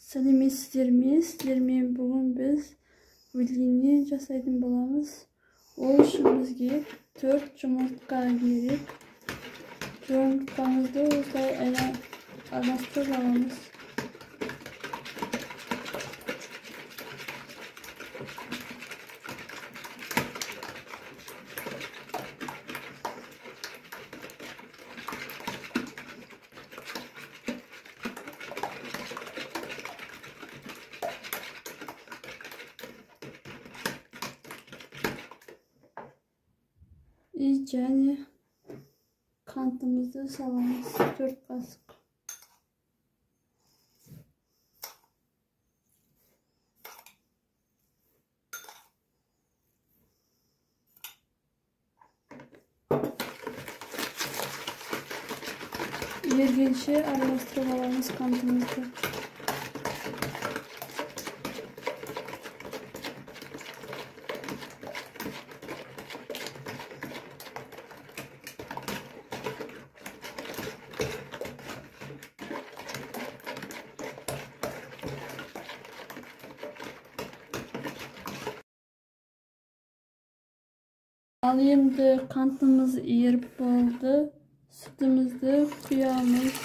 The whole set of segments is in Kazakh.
Сәлеметсіздер ме? Сіздермен бүгін біз бөлгеннен жасайтын боламыз. Ол үшін бізге 4 жұмыртқа керек. Жұмыртқамызды осылай араластырып аламыз. Және қантымызды саламыз 4 қасық. Ергенше араластырып аламыз қантымызды. Ал енді қантымыз еріп болды, сүтімізді құямыз.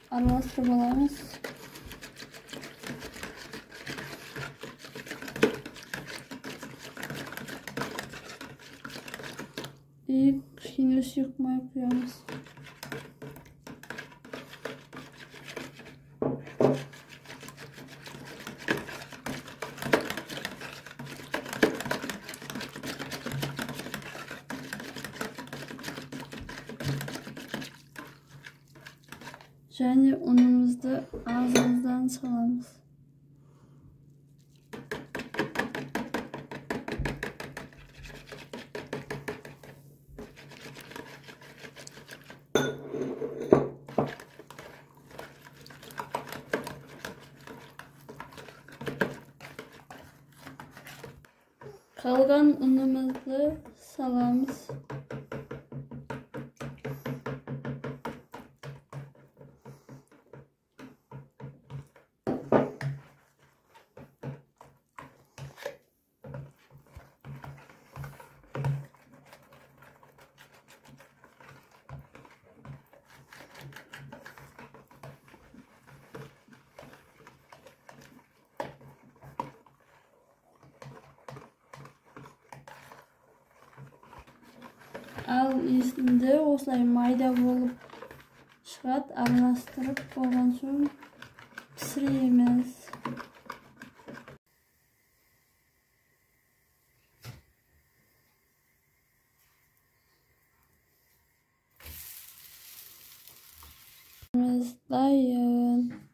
Араластырып аламыз. И кішкене сұйық май құямыз. Және unumuzu ağzımızdan salamız. Kalgan unumuzu salamız. Ал есінде осылай майда болып шығады. Араластырып болған соң пісіреміз. Дайын.